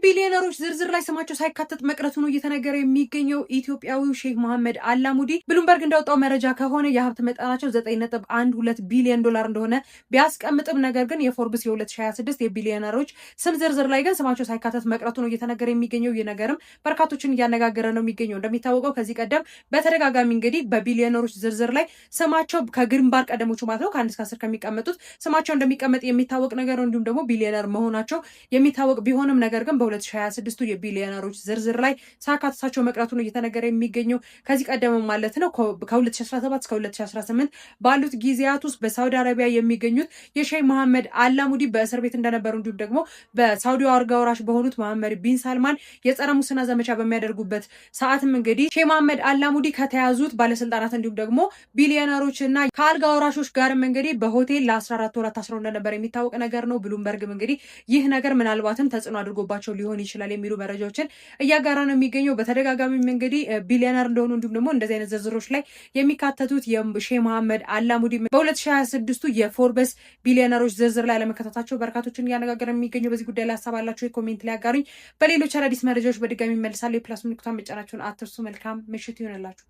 በቢሊዮነሮች ዝርዝር ላይ ስማቸው ሳይካተት መቅረቱ ነው እየተነገረ የሚገኘው። ኢትዮጵያዊው ሼህ መሐመድ አላሙዲ ብሉምበርግ እንዳወጣው መረጃ ከሆነ የሀብት መጠናቸው 9.12 ቢሊዮን ዶላር እንደሆነ ቢያስቀምጥም ነገር ግን የፎርብስ የ2026 የቢሊዮነሮች ስም ዝርዝር ላይ ግን ስማቸው ሳይካተት መቅረቱ ነው እየተነገረ የሚገኘው። ይህ ነገርም በርካቶችን እያነጋገረ ነው የሚገኘው። እንደሚታወቀው ከዚህ ቀደም በተደጋጋሚ እንግዲህ በቢሊዮነሮች ዝርዝር ላይ ስማቸው ከግንባር ቀደሞቹ ማለት ነው ከ1 እስከ 10 ከሚቀመጡት ስማቸው እንደሚቀመጥ የሚታወቅ ነገር ነው። እንዲሁም ደግሞ ቢሊዮነር መሆናቸው የሚታወቅ ቢሆንም ነገር ግን በ2026ቱ የቢሊዮነሮች ዝርዝር ላይ ሳያካትታቸው መቅረቱ ነው እየተነገረ የሚገኘው። ከዚህ ቀደም ማለት ነው ከ2017 እስከ 2018 ባሉት ጊዜያት ውስጥ በሳውዲ አረቢያ የሚገኙት የሼህ መሐመድ አላሙዲ በእስር ቤት እንደነበሩ እንዲሁም ደግሞ በሳውዲ አልጋ ወራሽ በሆኑት መሐመድ ቢን ሳልማን የጸረ ሙስና ዘመቻ በሚያደርጉበት ሰዓትም እንግዲህ ሼህ መሐመድ አላሙዲ ከተያዙት ባለስልጣናት እንዲሁም ደግሞ ቢሊዮነሮች እና ከአልጋ ወራሾች ጋርም እንግዲህ በሆቴል ለ14 ወራት ታስረው እንደነበር የሚታወቅ ነገር ነው። ብሉምበርግም እንግዲህ ይህ ነገር ምናልባትም ተጽዕኖ አድርጎባቸው ሊሆን ይችላል የሚሉ መረጃዎችን እያጋራ ነው የሚገኘው። በተደጋጋሚም እንግዲህ ቢሊዮነር እንደሆኑ እንዲሁም ደግሞ እንደዚህ አይነት ዝርዝሮች ላይ የሚካተቱት የሼህ መሐመድ አላሙዲ በ2026ቱ የፎርበስ ቢሊዮነሮች ዝርዝር ላይ አለመካተታቸው በርካቶችን እያነጋገረ የሚገኘው። በዚህ ጉዳይ ላይ ሀሳብ አላችሁ? Comment ላይ አጋሩኝ። በሌሎች አዳዲስ መረጃዎች በድጋሚ እመለሳለሁ። የ plus ምልክቷን መጫናችሁን አትርሱ። መልካም ምሽት ይሆንላችሁ።